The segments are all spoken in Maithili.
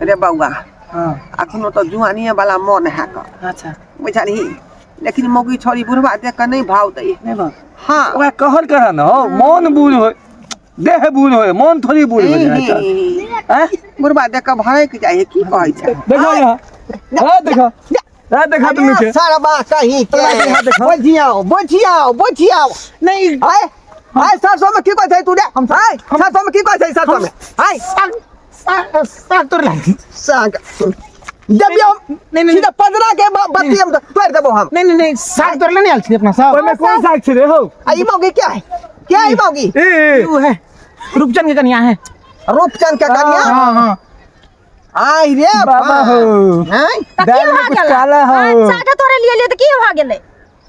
रे बौआ। हाँ। अखनो तऽ जुआनिए वाला मन है कऽ। अच्छा। बुझलही, लेकिन मौगी छोरी बुढ़वा देख कऽ नहि भाव दै। नहीं भाव। हाँ। ओकरा कहल कर न हो, मन बूढ़ हो, देह बूढ़ हो, मन थोड़ी बूढ़ हो जाए तऽ। आँय? बुढ़वा देख कऽ भड़क जाइ है, की कहै छै? देखो यहाँ, हाँ देखो, हाँ देखा तुम के। सरबा कहीं के। यहाँ देखो। बुझियाओ बुझियाओ बुझियाओ। नहीं। आय आय, सरसों में की कहै छै तू रे? आय, सरसों में की कहै छै? सरसों में आय साग साग तोड़ ला। साग देबियो? नहीं, नहीं। सीधा पदरा के बत्ती हम तोड़ देबो हम। नहीं नहीं नहीं, साग तोड़ ले नहीं आयल छी अपना सब। ओहिमे कोन साग छै रे हो? आ ई मौगी क्या है? क्या है ई मौगी? ए ए। उ है रूपचंद के कन्या है। रूपचंद के कन्या? हाँ हाँ। आय रे बाबा हो। हैं? तऽ की दाल में भऽ कुछ गेलै? काला हो। हाँ, साग तोड़े लिए लिए तऽ की भऽ गेलै?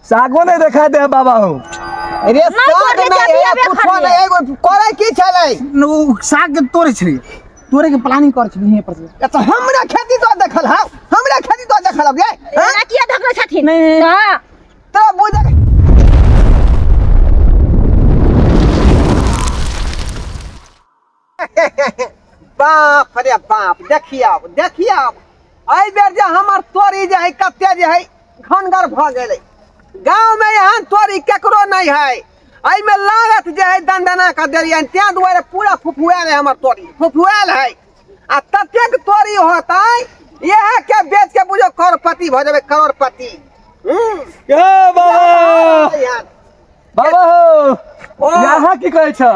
सागो नहीं देखा दे बाबा हो। रे नहीं साग तोड़ले नहीं छै, है, अभी अबे कुछो खड़िए। नहीं, एगो करे की छलै? न, उ साग के तोड़े छै, तोड़े के प्लानिंग कर छै यहीं पर से। ए तऽ हमरा खेती तो देखल हौ, हमरा खेती तो देखल हौ गे, हैं? एना किया धकलै छथिन? नहीं, नहीं। हाँ। तऽ बुझ बाप रे बाप, देखियौ देखियौ, एहि बेर जे हमर तोरी जे है कते जे है घनगर भऽ गेलै। गाँवमे एहन तोरी केकरो नहि है। एहिमे लागत जे है दंदना कऽ देलियनि, ताहि दुआरे पूरा फुफुआयल है हमर तोरी, फुफुआयल है। आ ततेक तोरी होतै, इएह के बेच के बुझो करोड़पति भऽ जेबै, करोड़पति। ए बाबा, बाबा हो। ओ। यहाँ की कहै छौ?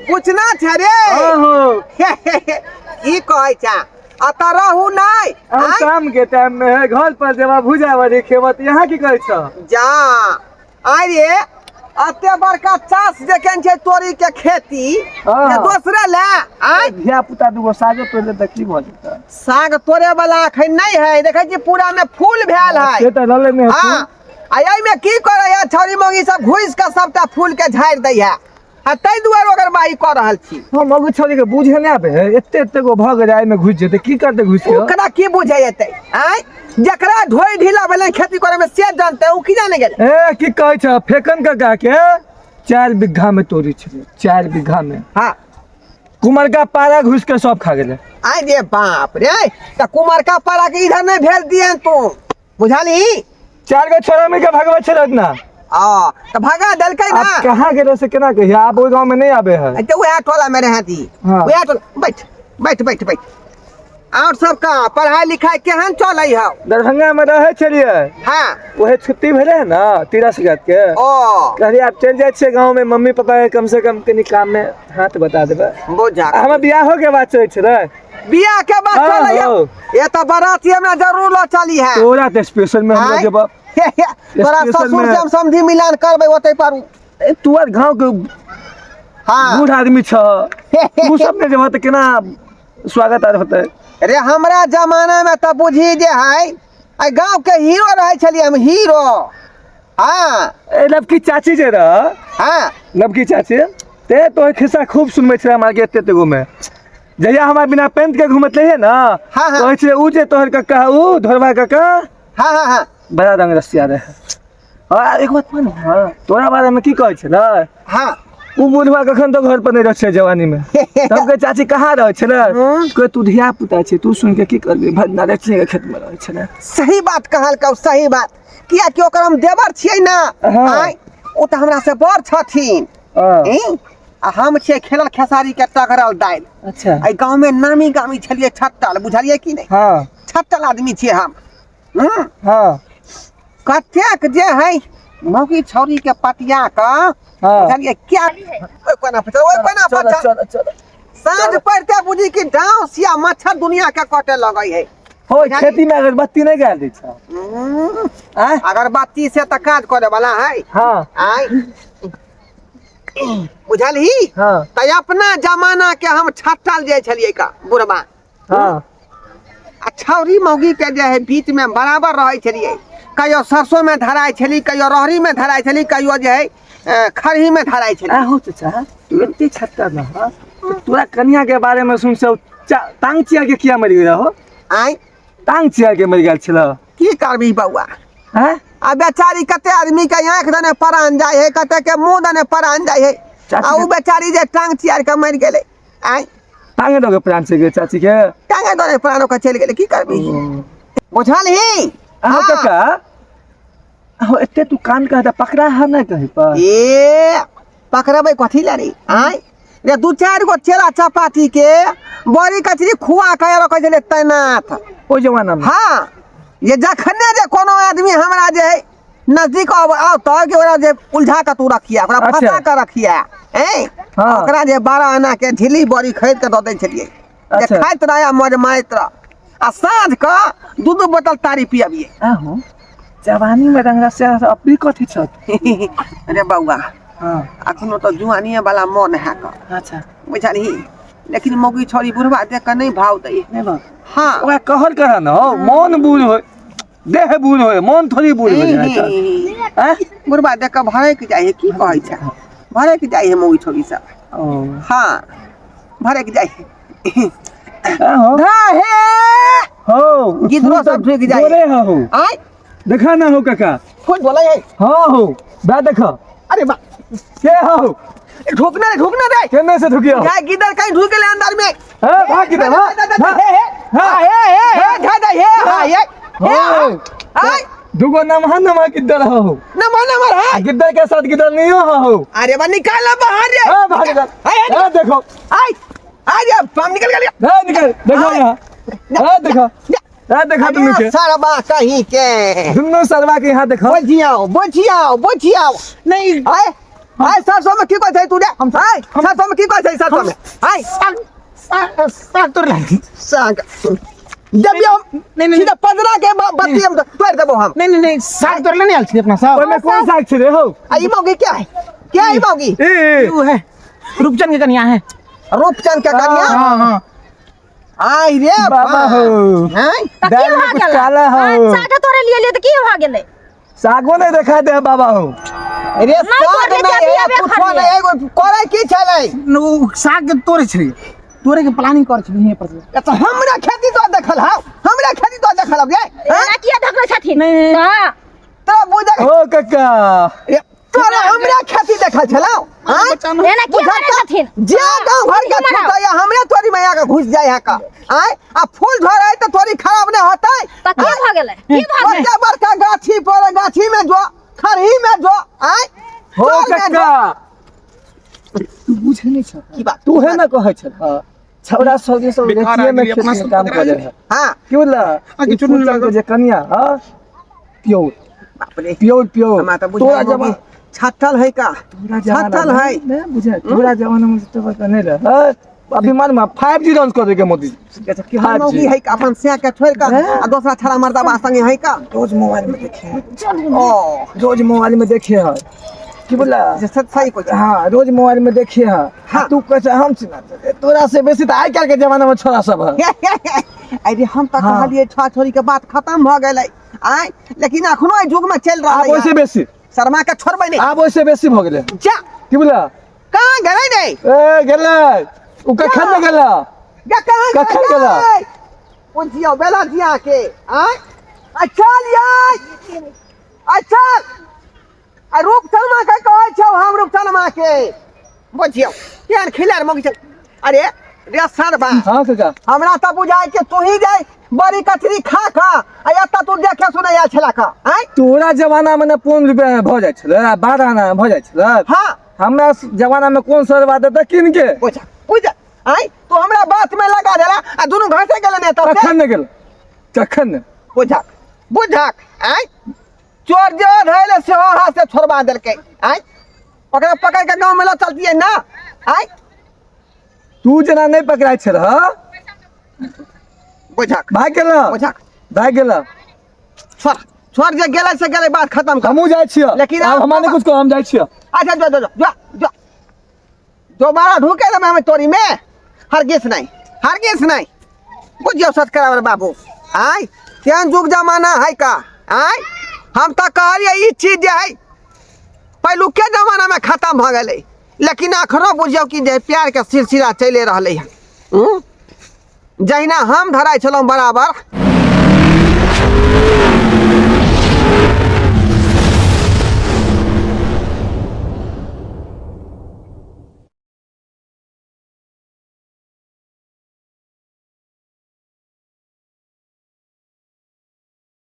पूछना छै रे। आहो। की कहै छै? अतऽ रहू नहि। हम आँय? शाम के टाइम में है, घर पर जेबा भुजा बड़ी खेबत, यहाँ की कहै छौ? जा आइ रे, एते बड़का चास जे केने छै तोरी के खेती। हाँ। जे दोसरे ले आँय? धिया पुता दूगो सागो तोड़ ले तऽ की भऽ जेतै? साग तोड़े वाला अखन नहि है, देखै छी पूरा में फूल भेल है। से तऽ रहलै नहि। हाँ, आ एहिमे की करे है छौरी मौगी सब घुसि कऽ सबटा फूल के झाड़ि दै है, आ ताहि दुआरे ओकर माई कऽ रहल छी। हम मगु छौरी के बुझे नहि आबै है, एते एते गो भऽ गेलै, एहिमे घुसि जेतै, की करतै घुसि के? ओकरा की बुझे एतै? आँय, जकरा ढोइ ढीला भेलै खेती करे में से जानतै, ओ की जाने गेलै? ए की कहै छ, फेकन काका के 4 बीघा में तोरी छलै, 4 बीघा में। हाँ। कुमरका पारा घुसि के सब खा गेलै। आइ रे बाप रे, तऽ कुमरका पारा के इधर नहि भेज दियन तू, बुझलही? 4 गो छोरा मिल के भगबै छलै ना। आ तऽ भगा देलकै ना। आब कहाँ गेलै से केना कहिया, आब ओहि गाँव में नहीं आबे है। तऽ उएह टोला में रहै दी। हाँ। उएह टोला। बैठ बैठ बैठ बैठ। और सब का पढ़ाई लिखाई केहन चलै हौ? दरभंगा में रहै छलियै। हाँ। उहे छुट्टी भेलै है ना 13 अगस्त के। ओ। कहलियै आब चलि जाइ छियै गाँव में, मम्मी पापा के कम से कम कनि काम में हाथ बता देबै। बुझा। आ हमर बियाहो के बात चलै छलै। बियाह के बात हाँ, चलै हौ? हौ। ये तऽ बराती हमरा जरूर लऽ चली है। तोरा तऽ स्पेशल में हमरा आँय? जब तोरा स्पेशल ससुर में से हम समधि मिलान करबै ओतै पर। ए, तू आर गाँव के हाँ। बूढ़ आदमी छ, तू सब ने जेबह तऽ केना स्वागत आर होतै? रे हमरा जमाना में तऽ बुझी जे है एहि गाँव के हीरो रहै छलियै हम, हीरो। हाँ। ए लवकी चाची जे रह। हाँ। लवकी चाची ते तोहर खिस्सा खूब सुनबै छलै हमरा के एते एते गो में, जहिया हमरा बिना पैंट के घूमत रहियै ना। हाँ, हाँ। कहै छलै उ जे तोहर कक्का है, उ धोरबा कक्का। हाँ हाँ हाँ। बड़ा रंग रसिया रहे। हाँ, एक बात मान, हाँ, तोरा बारे में की कहै छलै? हाँ। उ बुढ़वा कखन तो घर पर नहीं रहै छलै जवानी में, तब के चाची कहाँ रहै छलै? कोई तू धिया पुता छै, तू सुन के की करबी, भदना रचने के खेत में रहै छलै। सही बात कहलकौ, सही बात, कियाकि ओकर हम देवर छियै ना। हाँ। आँय, ओ तऽ हमरा से बड़ छथिन। हाँ। ई? आ हम छियै खेलल खेसारी के टघरल दालि। अच्छा। एहि गाँव में नामी गामी छलियै छट्टल, बुझलियै कि नहि? हाँ। छट्टल आदमी छियै हम। हाँ। कतेक जे है मौगी छौरी के पतिया क। हाँ। बुझलियै क्या? ओहि कोना पर चल, ओहि कोना पर चल चल। चल चल। साँझ पड़ते बुझी कि डांस या मच्छर दुनिया के कटे लगै है। हो, खेती में अगरबत्ती नहीं गाल दै छौ? आँय? अगरबत्ती से तऽ काज करे वाला है। हाँ। आँय, बुझलही? हाँ। तऽ अपना जमाना के हम छट्टल जाइ छलियै का बुढ़बा। हाँ। आ छौरी मौगी के जे है बीच में बराबर रहै छलियै, कहियो सरसों में धराइ छली, कहियो रहरी में धराइ छली, कहियो जे है खरही में धराइ छली। आहो चचा, तू एते छट्टल रह तऽ तोरा कनिया के बारे में सुन से टांग चिया के किया मरि गेल हो? आँय? टांग चिया के मरि गेल छल। की करबी बौआ? हैं? आ बेचारी कते आदमी के आँखि दने परान जाइ है, कते के मुँह दने परान जाइ है, चाची आ उ बेचारी जे टांग चियार के मरि गेलै। आँय? टांगे दऽ के प्राण चलि गेलै चाची के। टांगे दऽ प्राण ओकर चलि गेलै, की करबी? बुझलही? अहाँ काका, अहाँ एते तू कान कह पकड़ा है नहि कहीं पर? ए पकड़बै कथी लए रे? आँय रे, दू चारि गो चेला चपाती के बड़ी कचरी खुआ के रखै छलै तैनात ओहि जमाना में। हाँ, ये जखने जे कोनो आदमी हमरा जे है नजदीक आव तऽ कि ओकरा जे उलझा के तू रखिया, ओकरा फंसा के रखिया। ए ओकरा जे 12 आना के झिल्ली बड़ी खरीद के दऽ दै छलियै जे खाइत रह आ मौज मारैत रह, आ साँझ के दू दू बोतल तारी पियबियै। आहो जवानी में रंगरा से अपनी कथी छत? अरे बौआ, अखनो तऽ जुआनिए वाला मन है का। अच्छा। बुझलही? लेकिन मौगी छोरी बुढ़वा देख के नहीं भाव दै। नहीं भाव। हाँ। ओकरा कहल कर न हो, मन बूढ़ होय, देह बूढ़ होय, मन थोड़ी बूढ़ हो जाए त। आँ? बुढ़वा देख के भड़क जाइ है, की कहै छै, भड़क जाइ है मौगी छोरी सब। ओ। हाँ, भड़क जाइ है। आहो। धा हे। हो, गिद्धरो सब ढुकि जाइ है। बोले हो। आँय? देखा ना हो काका। फूल बोले है। हाँ हो, बा देखा। अरे बा। के हो? ढुकना रे, ढुकना रे। केने से ढुकियो? जा गिदड़ कहीं ढुक गेलै अंदर में। हां, भाग गिदड़, हां। हे हे। हां। हे हे हे, जा जा हे, हां, हे। हो। आय। दुगो नमहा नमहा गिदड़ हो। नमहा नमहा है। गिदड़ के साथ गिदड़ नहीं हो हो। अरे बा निकाल बाहर रे। हां, भाग गिदड़। हाय, हाय, हां, देखो। आय। आय जा, हम निकल गेलियो। हां, निकल, देखो यहां। हां, देखो। हां, देखो दुनू के। सरबा कहीं के। दुनू सरबा के यहां देखो। बोझियाओ, बोझियाओ, बोझियाओ। नहीं। आय। आय, सरसों में की कहै छै तू रे? आय, सरसों में की कहै छै सरसों में? आय। साग साग साग तोड़ ला। साग देबियो। नहीं, नहीं। सीधा पंद्रह के बत्ती हम तोड़ देबो हम। नहीं, नहीं, नहीं, साग तोड़ ले नहीं आयल छी अपना सब। ओमे कोन साग छै रे हो? आ ई मौगी क्या है? क्या है ई मौगी? ए, ए। ऊ है रूपचंद के कन्या है। रूपचंद के कन्या? हाँ, हाँ। आय रे बाबा हो। हैं? तऽ की दाल में भऽ कुछ गेलै? काला हो। हाँ, साग तोड़े लिए लिए तऽ की भऽ गेलै? सागो नहीं देखा दे बाबा हो। रे नहीं साग तोड़ले नहीं जब है, भी कुछो खरीदे। नहीं, एगो करे की छलै? ऊ साग के तोड़ै छलै, तोड़े के प्लानिंग करै छलै हियाँ पर से। तऽ हमरा खेती तो देखल हौ, हमरा खेती तो देखल हौ गे। हैं? एना किया धकलै छथिन? नहीं। हाँ। तोरा बुझल ओ काका। रे, तोरा हमरा खेती देखल छलौ? हैं? एना किया बुझल मारै तऽ छथिन? जे गाँव घर के मराउ। छूटै हमरे तोरी में आके घुस जाय है का। आँय? आ फूल झड़ै तऽ तोरी खराब नहि होतै? तऽ की भऽ गेलै? की भऽ गेलै? बड़का बड़का गाछी पर, गाछी में जो, खरही में जो, आँय? हो चल में जो। काका, तू बुझे नहीं छ। की बात? तू है ना कहै छ। छौड़ा सब जे सब बेकार रेतिये में आदमी खेत अपना में सब काम पकड़ा करे गेलै। है। हाँ। की बोला? आगे ई चुनू फूल लागल। जे कन्या, हाँ? प्योर। बाप रे। Pure, pure. हमरा तऽ तोरा बुझाइ जमा छाटल है का? तोरा जमाना छाटल है। नहीं बुझाइ, तोरा जमाना में तो बता नहीं रहा। हाँ? अभी मार मा 5G launch कर देके मोदी। कि हम मौगी है का अपन सिया के छोड़ के आ दोसरा छड़ा मर्दाबा संगे है का? रोज मोबाइल में देखे है। ओ। रोज मोबाइल में देखे है। की बोला? जे सच सही कोई। हाँ, रोज मोबाइल में देखे है। हाँ। तू कैसे हम चिन्ह तोरा से बेसी तऽ आइ काल्हि के जमाना में छोरा सब है। अरे हम तऽ हाँ। कहलियै छह छोरी के बात खत्म भऽ गेलै आय, लेकिन अखनो एहि युग में चलि रहल आब ओहिसे बेसी। शर्मा के छोड़बै नहि। आब ओहिसे बेसी भऽ गेलै। जा। की बोला? कहाँ गेलै ने? ए गेलै। उ कखन ने गेलै? गे कहाँ गेलै? कखन गेलै? ओ जिया बेला जिया के आय। आ चल यार। आ चल। आ रूप शर्मा के कहै छौ हम रूप शर्मा के। बुझियौ केहन खिलाड़ मौगी छै। अरे रे सरबा। हाँ काका। हमरा तऽ बुझाइ के तू ही जाय बड़ी कचरी खा खा आ एतऽ तू देखे सुनै आयल छला का। आँय? तोरा जमाना में ने 5 रुपया में भऽ जाइ छलै, 12 आना में भऽ जाइ छलै। हाँ। हमरा जमाना में कोन सरबा देतै कीन के? बुझ, बुझ। आँय? तू हमरा बात में लगा देला आ दुनू घसे गेलै ने तब से? कखन ने गेल? कखन ने? बुझक, बुझक। आँय? चोर जे धैले सेहो हाथ से छोड़बा देलकै। आँय? ओकरा पकड़ के गाँव में लऽ चलतियै ना? आँय? तू जेना नहि पकड़ाइ छल, हँ? बुझक। भागि गेल? बुझक। भागि गेल? छोड़, छोड़, जे गेलै से गेलै, बात खत्म कर। हमहूँ जाइ छियै। लेकिन आब हमरा नहि कुछ कह, हम जाइ छियै। अच्छा, जो, जो, जो, जो, जो। दोबारा ढुके देबै हमें तोरी में? हरगिज नहीं, हरगिज नहीं। बुझियौ सटकरावर बाबू। आँय? केहन युग जमाना है का? आँय? हम तऽ कहलियै ई चीज जे है पहिलुके जमाना में खत्म भऽ गेलै, लेकिन अखनो बुझियौ कि जे प्यार के सिलसिला चलि रहलै हन। जहिना हम धराइ छलहुँ बराबर।